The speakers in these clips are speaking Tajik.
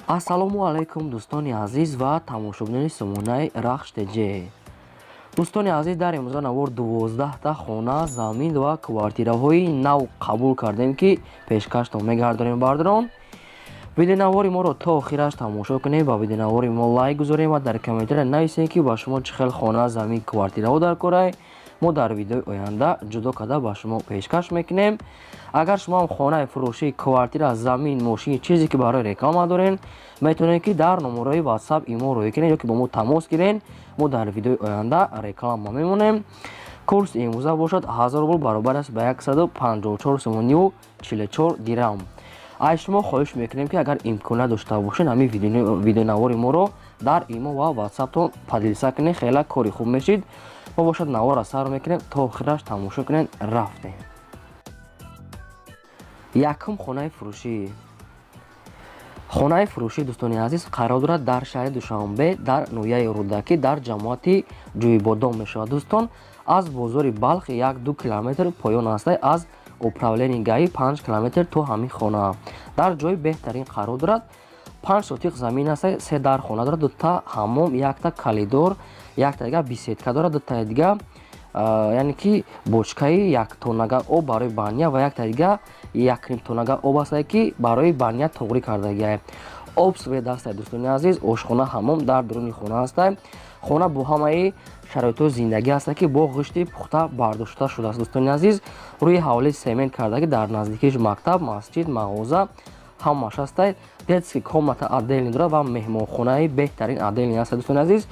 Ассалому алайкум, дӯстони азиз ва тамошобинони сомонаи Рахш ТЖ. Дӯстони азиз, дар имрӯза навор 12та хона, замин ва квартираҳои нав қабул кардем, ки пешкаштон мегардонем. Бардорон, видеонавори моро то охираш тамошо кунем, ба видеонавори мо лайк гузорем ва дар комментария нависем, ки ба шумо чӣ хел хона, замин, квартираҳо дар корай. Мо дар видеои оянда ҷудо карда ба шумо пешкаш мекунем. Агар шумо ҳам хонаи фурӯшӣ, квартира, замин, мошин, чизе ки барои реклама дорен, метавонед, ки дар номерои WhatsApp имо рӯй кунед ё ки бо мо тамос гирен. Мо дар видеои оянда реклама мемонем. Курси имрӯза бошад 1000 рубл, баробар аст ба 154 сомониву 44 дирам. Аз шумо хоҳиш мекунем, ки агар имконият дошта бошед, ҳамин видеонавори моро дар имо ва ватсаптон поделиться кунед, хела кори хуб мешид. Мо бошад наворро сар мекунем, то охираш тамошо кунед. Рафтем. Якум хонаи фурӯшӣ. Хонаи фурӯшӣ, дӯстони азиз, қарор дорад дар шаҳри Душанбе, дар ноҳияи Рӯдакӣ, дар ҷамоати Ҷӯйбодом мешавад. Дӯстон, аз бозори Балх 1-2 километр поён аста, аз управление ГАИ 5 километр то ҳамин хона. Дар ҷои беҳтарин қарор дорад. 5 сотиқ замин аста, се дар хона дорад, дута ҳаммом, якта коридор, якта дига беседка дорад, дутаи дига, яъне ки бочкаи яктонага об барои баня ва якта дига якнимтонага об аста, ки барои баня тоғрӣ кардагиа. Об, свет аста, дӯстони азиз. Ошхона, ҳаммом дар дуруни хона аста. Хона бо ҳамаи шароитҳои зиндагӣ аста, ки бо ғишти пухта бардошта шудааст. Дӯстони азиз, рӯи ҳавлии семент кардагӣ, дар наздикиш мактаб, масҷид, мағоза ҳамааш аста. Детский комната отдельный дорад ва меҳмонхонаи беҳтарин отдельный аста. Дӯстони азиз,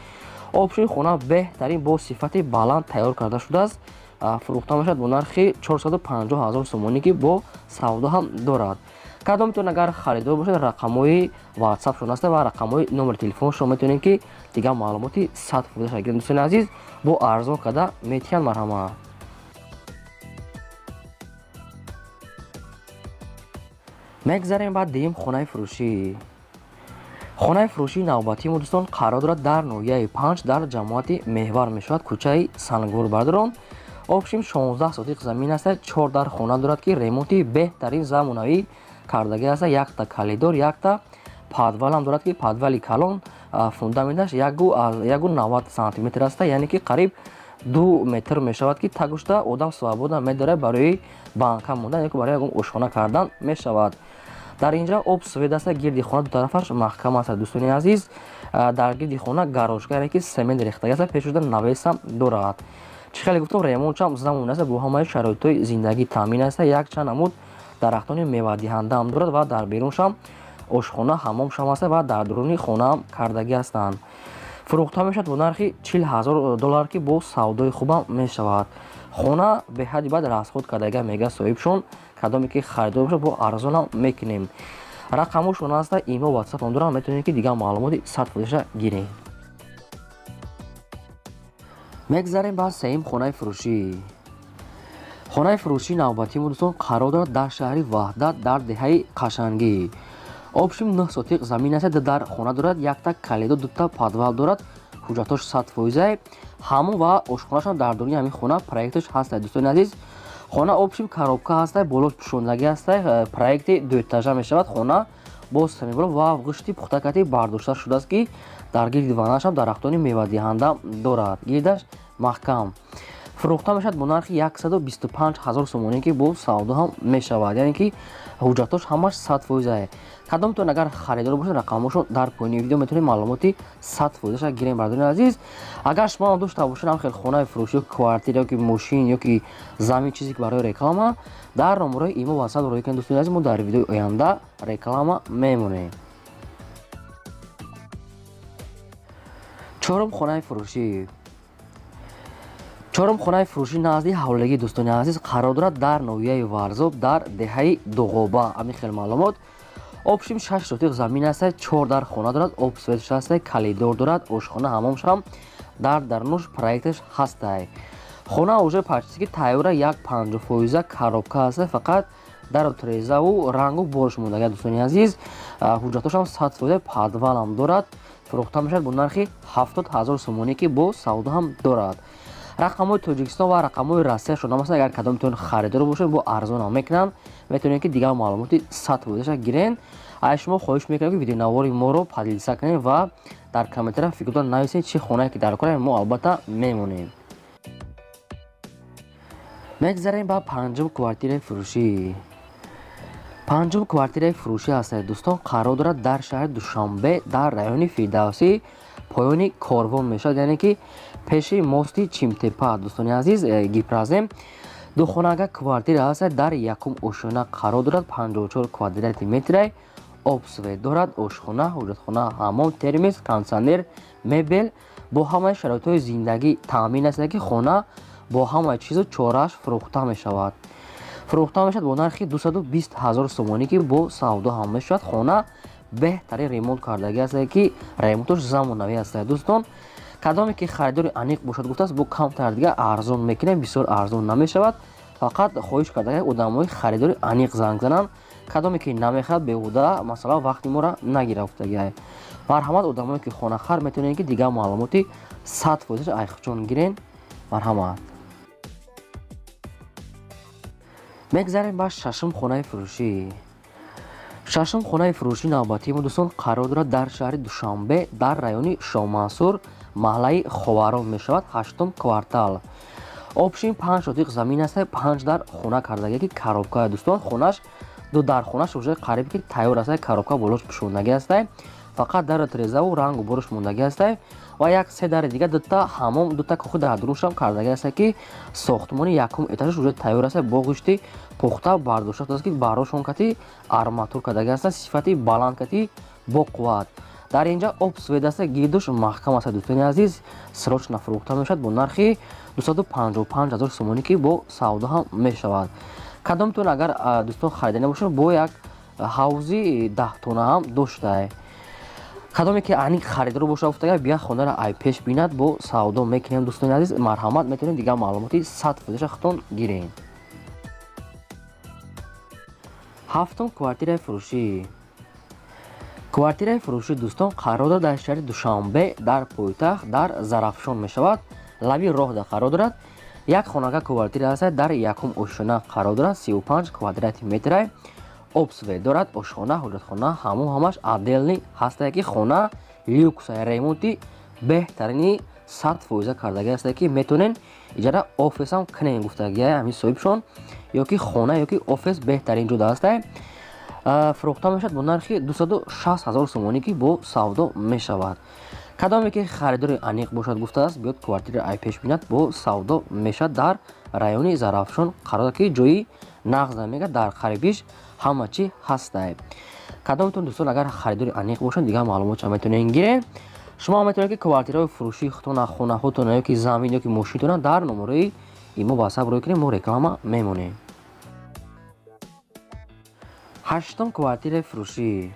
общий хона беҳтарин, бо сифати баланд тайёр карда шудааст. Фурӯхта мешавад бо нархи 450 ҳазор сомонӣ, ки бо савдо ҳам дорад. Кадомтон агар харидор бошед, рақамҳои ватсапшон аста ва рақамҳои номери телефоншон, метавонед, ки дигар маълумоти 100% гиред. Дӯстони азиз, бо арзон карда метиҳанд, марҳамат. Мегзарем ба дуюм хонаи фурӯшӣ. Хонаи фурӯшии навбатии мо, дӯстон, қарор дорад дар ноҳияи Панҷ, дар ҷамоати Меҳвар мешавад, кӯчаи Сангвор. Бардорон, общем 16 сотиқ замин аста, чор дар хона дорад, ки ремонти беҳтарин замонавӣ кардагӣ аста. Якта коридор, якта подвалам дорад, ки подвали калон, фундаменташ 1,90 сантиметр аста, яъне ки қариб 2 метр мешавад, ки тагушта одам свободно медорад, барои банка мондан ё барои ягон ошхона кардан мешавад. Дар инҷа об, свет аста, гирди хона ду тарафаш маҳкам аста. Дӯстони азиз, дар гирди хона гаражка, яъне ки семент рехтагӣ аста, пешшуда навесам дорад. Чӣ хеле гуфтам, ремонтшам замон аста, бо ҳамаи шароитҳои зиндагӣ таъмин аста. Якчанд намуд дарахтони мевадиҳандаам дорад ва дар беруншам ошхона, ҳаммомшам аста ва дар дуруни хонаам кардагӣ ҳастанд. Фурӯхта мешавад бо нархи 40 000 доллар, ки бо савдои хубам мешавад. Хона беҳадди баъд расход кардага, мега соҳибшон. Кадоме ки харидор бошад, бо арзонам мекунем. Рақамҳошон аста, имо, ватсапам дорам, метавонед, ки дигар маълумоти 100%-ша гирем. Мегзарем ба сеюм хонаи фурӯшӣ. Хонаи фурӯшии навбатии мо, дӯстон, қарор дорад дар шаҳри Ваҳдат, дар деҳаи Қашангӣ. Общем 9 сотиқ замин аст, дар хона дорад, якта коридор, дута подвал дорад, ҳуҷҷатош 100%. Ҳамон ва ошхонашон дар дуруни ҳамин хона проекташ ҳаста. Дӯстони азиз, хона общем коробка ҳаста, болош пӯшондагӣ ҳаста, проекти дуэтажа мешавад. Хона боз самибро ва ғишти пухтакати бардошта шудааст, ки дар гирди ванашам дарахтони мевадиҳанда дорад, гирдаш маҳкам. Фурӯхта мешавад бо нархи 125 ҳазор сомонӣ, ки бо савдо ҳам мешавад, яъне ки ҳуҷҷатош ҳамаш 100%. Кадомтон агар харидор бошед, рақамҳошон дар поёни видео, метавонед маълумоти 100%-аша гирем. Бардорони азиз, агар шумо ҳам дошта бошед ҳам хел хонаи фурӯшӣ ё квартира, ё ки мошин, ё ки замин, чизе ки барои реклама, дар номерои имо, ватсап рӯй кунед. Дӯстони азиз, мо дар видеои оянда реклама мемонем. Чорум хонаи фурӯшӣ. Чорум хонаи фурӯшӣ назди ҳавлигӣ, дӯстони азиз, қарор дорад дар ноҳияи Варзоб, дар деҳаи Дуғоба. Ҳамин хел маълумот. Общем 6 сотиқ замин аста, чор дар хона дорад, об, светш аста, коридор дорад, ошхона, ҳаммомшам дар дарунуш проекташ ҳастай. Хона уже почти ки тайёра, як 50% коробка аста, фақат дару трезаву рангу борш мондага. Дӯстони азиз, ҳуҷҷатошам 100%, подвалам дорад. Фурӯхта мешавад бо нархи 70 000 сомонӣ, ки бо савдо ҳам дорад. Рақамҳои Тоҷикистон ва рақамҳои Россия шуда масалан, агар кадомтон харидор бошед, бо арзонам мекунанд, метавонед, ки дигар маълумоти 100%-аша гирен. Аз шумо хоҳиш мекунем, ки видеонавори моро поделиться кунед ва дар комментария фикртон нависед, чӣ хонае ки дар кора, мо албатта мемонем. Мегзарем ба панҷум квартираи фурӯшӣ. Панҷум квартираи фурӯшӣ ҳастад, дӯстон, қарор дорад дар шаҳри Душанбе, дар райони Фирдавсӣ, поёни корвон мешавад, яъне ки пеши мости Чимтепа. Дӯстони азиз, гипрозем духонага квартира ҳастад, дар якум ошёна қарор дорад, 54 квадрати метрай, об, свет дорад, ошхона, ҳоҷатхона, ҳаммом, термос, кондитсионер, мебел, бо ҳамаи шароитҳои зиндагӣ таъмин аст, ки хона бо ҳамаи чизу чорааш фурӯхта мешавад. Фурӯхта мешавад бо нархи 220 ҳазор сомонӣ, ки бо савдо ҳам мешавад. Хона беҳтарин ремонт кардагӣ аст, ки ремонтош замонавӣ аст. Дӯстон, кадоме ки харидори аниқ бошад, гуфтааст, бо камтар дига арзон мекунем, бисёр арзон намешавад. Фақат хоҳиш карда, одамои харидори аниқ занг зананд. Кадоме ки намехоҳад, беҳуда масалан вақти моро нагира, гуфтагиай. Марҳамат, одамое ки хонахар, метавонед, ки дигар маълумоти 100% айхчон гирен. Марҳамат. Мегзарем ба шашум хонаи фурӯшӣ. Шашум хонаи фурӯшӣ навбатии мо, дӯстон, қарор дорад дар шаҳри Душанбе, дар райони Шоҳмансур, маҳаллаи Ховарон мешавад, ҳаштум квартал. Общим 5 сотиқ замин аст, 5 дар хона кардагӣ, ки коробка. Дӯстон, хонаш ду дар хонаш уже қариб ки тайёр аст, коробка болош пӯшондагӣ аст, фақат дару терезаву рангу борош мондагӣ аст ва як се дари дига, дута ҳамом, дута кохи дар дуруншам кардагӣ аст, ки сохтмони якум этажаш уже тайёр аст, бо гӯшти пухта бардошта шудааст, ки барошон кати арматур кардагӣ аст, сифати баланд кати бо қувват. Дар инҷа об, свет аст, гирдуш маҳкам аст. Дӯстони азиз, срочно фурӯхта мешавад бо нархи 255 ҳазор сомонӣ, ки бо савдо ҳам мешавад. Кадомтон агар, дӯстон, хариданӣ бошад, бо як ҳавзи 10 тона ҳам доштае. Кадоме ки аниқ харидор боша, гуфтага, бия хонаро ай пеш бинад, бо савдо мекунем. Дӯстони азиз, марҳамат, метавонед дигар маълумоти 100%-ша худтон гирем. Ҳафтум квартираи фурӯшӣ. Квартираи фурӯшӣ, дӯстон, қарор дорад дар шаҳри Душанбе, дар пойтахт, дар Зарафшон мешавад, лаби роҳда қарор дорад. Як хонага квартира аст, дар якум ошёна қарор дорад, 35 квадрати метрай, об, свет дорад, ошхона, ҳоҷатхона, ҳамом ҳамаш отдельный ҳастае, ки хона люкс, ремонти беҳтарини 100% кардагӣ ҳастае, ки метавонен иҷара офисам кунем, гуфтагиа ҳамин соҳибшон, ё ки хона, ё ки офис беҳтарин ҷода ҳастае. Фурӯхта мешавад бо нархи 260 ҳазор сомонӣ, ки бо савдо мешавад. Кадоме ки харидори аниқ бошад, гуфтааст, биёд квартира ай пеш бинад, бо савдо мешавад. Дар райони Зарафшон қарор дорад, ки ҷои нағз намегӯяд, дар қарибиш ҳама чӣ ҳастае. Кадомтон, дӯстон, агар харидори аниқ бошанд, дигар маълумотша метавонед гиред. Шумо метавонед, ки квартираҳои фурӯшии худтона, хонаҳотона, ё ки замин, ё ки мошинтона дар номерои имо ватсап рӯй кунед, мо реклама мемонем. Ҳаштум квартираи фурӯшӣ.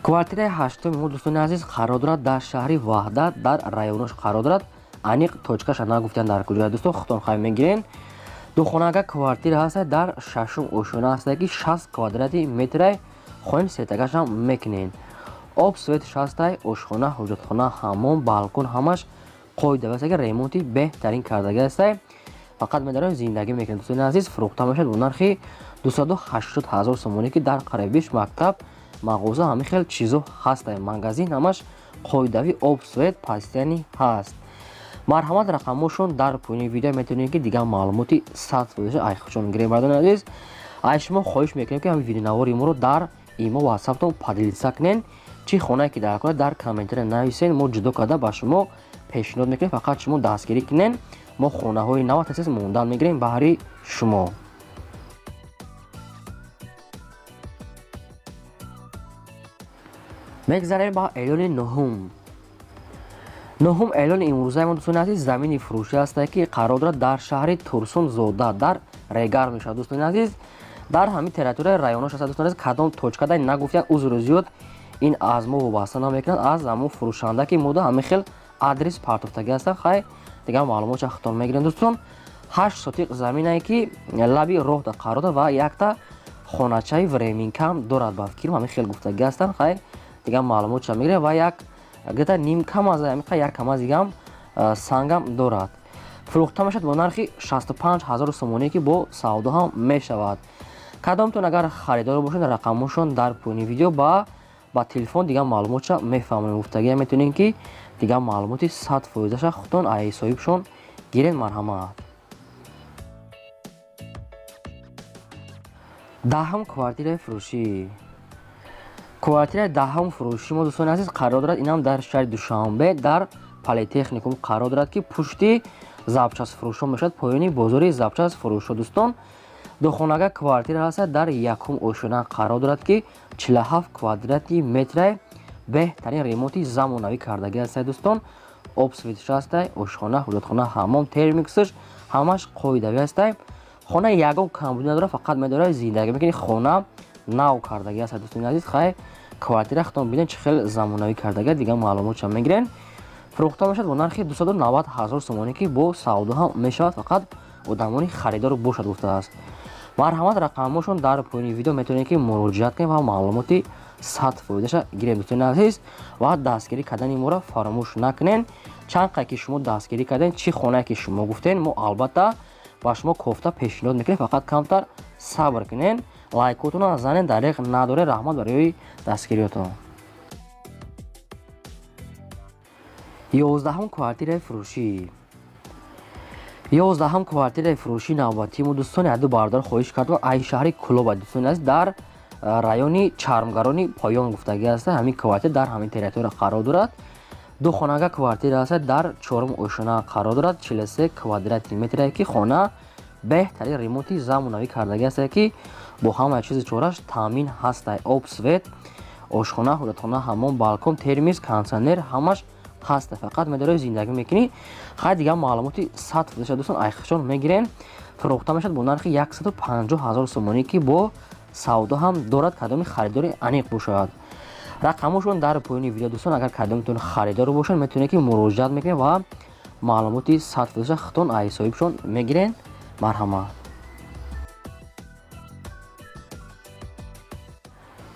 Квартираи ҳаштуми мо, дӯстони азиз, қарор дорад дар шаҳри Ваҳдат, дар районош қарор дорад. Аниқ точкаша нагуфтиянд дар куҷоя, дӯстон, худтон хай мегирен. Духонага квартира ҳаста, дар шашум ошёна ҳаста, ки 60 квадрати метрай, хоҳем сетагашам мекунен. Об, свет шастай, ошхона, ҳоҷатхона, ҳаммом, балкон ҳамаш қоида аст, ки ремонти беҳтарин кардагӣ ҳастай. Фақат медарем, зиндагӣ мекунем. Дӯстони азиз, фурӯхта мешавад бо нархи 280 ҳазор сомонӣ, ки дар қарибиш мактаб, мағоза, ҳамин хел чизо ҳастай, магазин, ҳамаш қоидавӣ, об, свет постоянный ҳаст. Марҳамат, рақамҳошон дар поёни видео, метавонед, ки дигар маълумоти 100%-ша айхчон гирем. Бардони азиз, ай шумо хоҳиш мекунем, ки ҳамин видеонавори моро дар имо ватсаптон поделиться кунед. Чӣ хонае ки дар кора, дар комментария нависен, мо ҷудо карда ба шумо пешниҳод мекунем. Фақат шумо дастгирӣ кунед, мо хонаҳои нав тасис мондан мегирем баҳри шумо. Мегзарем ба эълони нуҳум. Нуҳум эълони имрӯзаи мо, дӯстони азиз, замини фурӯшӣ ҳастае, ки қарор дорад дар шаҳри Турсунзода, дар Регар мешавад. Дӯстони азиз, дар ҳамин территорияи районош аст. Дӯстони азиз, кадом точкада нагуфтиянд, узру зиёд, ин аз мо вобаста намекунад, аз ҳамон фурӯшанда, ки мода ҳамин хел адрес партофтагӣ ҳастанд. Хай, дигар маълумотша худтон мегирем. Дӯстон, 8 сотиқ заминае, ки лаби роҳда қарор дорад ва якта хоначаи временкам дорад, ба фикрим ҳамин хел гуфтагӣ ҳастанд. Хай, дигар маълумотша мегирем ва як гета ним кам аз ҳамиқа як кам аз дигам сангам дорад. Фурӯхта мешавад бо нархи 65 ҳазор сомонӣ, ки бо савдо ҳам мешавад. Кадомтон агар харидор бошед, рақамошон дар поёни видео ба телефон дигар маълумотша мефаҳмонем. Гуфтагия метавонем ки дигар маълумоти 100%-ша худтон ай соҳибшон гирен. Марҳамат. Даҳум квартираи фурӯшӣ. Квартираи даҳум фурӯшӣ мо дӯстони азиз қарор дорад, инам дар шаҳри Душанбе дар Политехникум қарор дорад, ки пушти запчас фурӯшҳо мешавад, поёни бозори запчас фурӯшҳо. Дӯстон, духонага квартира ҳаст, дар якум ошёна қарор дорад, ки 47 квадрати метре беҳтарин ремонти замонавӣ кардагӣ ҳаст. Дӯстон, об светш ҳаст, ошхона, ҳуҷатхона, ҳаммом, термиксш ҳамаш қоидавӣ ҳаст. Хона ягон камбудӣ надорад, фақат медорад зиндагӣ мекунӣ, хона нав кардагӣ ҳаст. Дӯстони азиз, хай квартира худтон бинед чӣ хел замонавӣ кардагӣ, дигар маълумотша мегирен. Фурӯхта мешавад бо нархи 290 ҳазор сомонӣ, ки бо савдо ҳам мешавад, фақат одамони харидор бошад гуфтааст. Марҳамат, рақамҳошон дар поёни видео метавонед ки муроҷиат кунед ва маълумоти 100%-ша гиред. Дӯстони азиз, ва дастгирӣ кардани моро фаромӯш накунед. Чанд қай ки шумо дастгирӣ кардем, чӣ хонае ки шумо гуфтен, мо албатта ба шумо кофта пешниҳод мекунем. Фақат камтар сабр кунед, лайкотонро занед, дареғ надоред. Раҳмат барои дастгириётон. 11-ум квартираи фурӯшӣ. 11-ум квартираи фурӯшӣ навбатии мо дӯстони аду бародар хоҳиш кардам, ай шаҳри Кулоба. Дӯстони азиз, дар райони Чармгарони поён гуфтагӣ аст. Ҳамин квартира дар ҳамин территория қарор дорад. Духонага квартира аст, дар чорум ошёна қарор дорад, 43 квадрати метре, ки хона беҳтарин ремонти замонавӣ кардагӣ аст, ки бо ҳама чизи чораш таъмин ҳаст. Об, свет, ошхона, ҳуҷатхона, ҳаммом, балкон, термис, кондитсионер ҳамаш ҳаст. Фақат медоред зиндагӣ мекунӣ. Хай дигар маълумоти 100% дӯстон айхшон мегирен. Фурӯхта мешавад бо нархи 150 ҳазор сомонӣ, ки бо савдо ҳам дорад, кадоми харидори аниқ бошад. Рақамҳошон дар поёни видео. Дӯстон, агар кадомитон харидор бошанд, метавонед ки муроҷиат мекунед ва маълумоти 100% худтон ай соҳибшон мегирен. Марҳамат.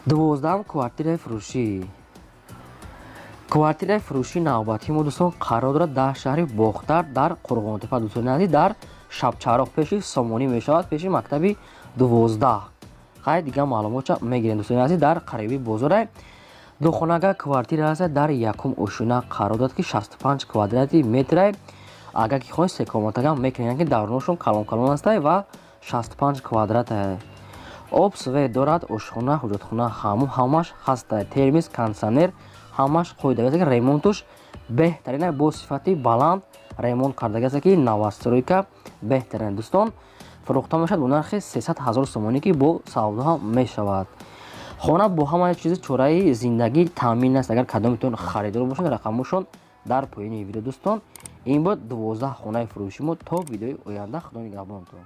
12-ум квартираи фурӯшӣ. Квартираи фурӯшии навбатии мо дӯстон қарор дорад дар шаҳри Бохтар, дар Қурғонтепа. Дӯстони азиз, дар Шабчароғ пеши Сомонӣ мешавад, пеши мактаби 12. Хай дигар маълумотша мегирем. Дӯстони азиз, дар қариби бозора духонага квартира ҳаст, дар якум ошёна қарор дорад, ки 65 квадрати метре. Агар ки хоҳед секомнатага мекунед, ки даруношон калон калон аст ва 65 квадрат. Об, свет дорад, ошхона, ҳуҷатхона, ҳаммом ҳамаш ҳаст, термис, кондитсионер ҳамаш қоидавӣ аст, ки ремонтуш беҳтарин, бо сифати баланд ремонт кардагӣ аст, ки новостройка беҳтарин. Дӯстон, фурӯхта мешавад бо нархи 300 ҳазор сомонӣ, ки бо савдо ҳам мешавад. Хона бо ҳама чизи чораи зиндагӣ таъмин аст. Агар кадомитон харидор бошед, рақамҳошон дар поёни видео. Дӯстон, ин буд 12 хонаи фурӯши мо. То видеои оянда, худо нигаҳбонтон.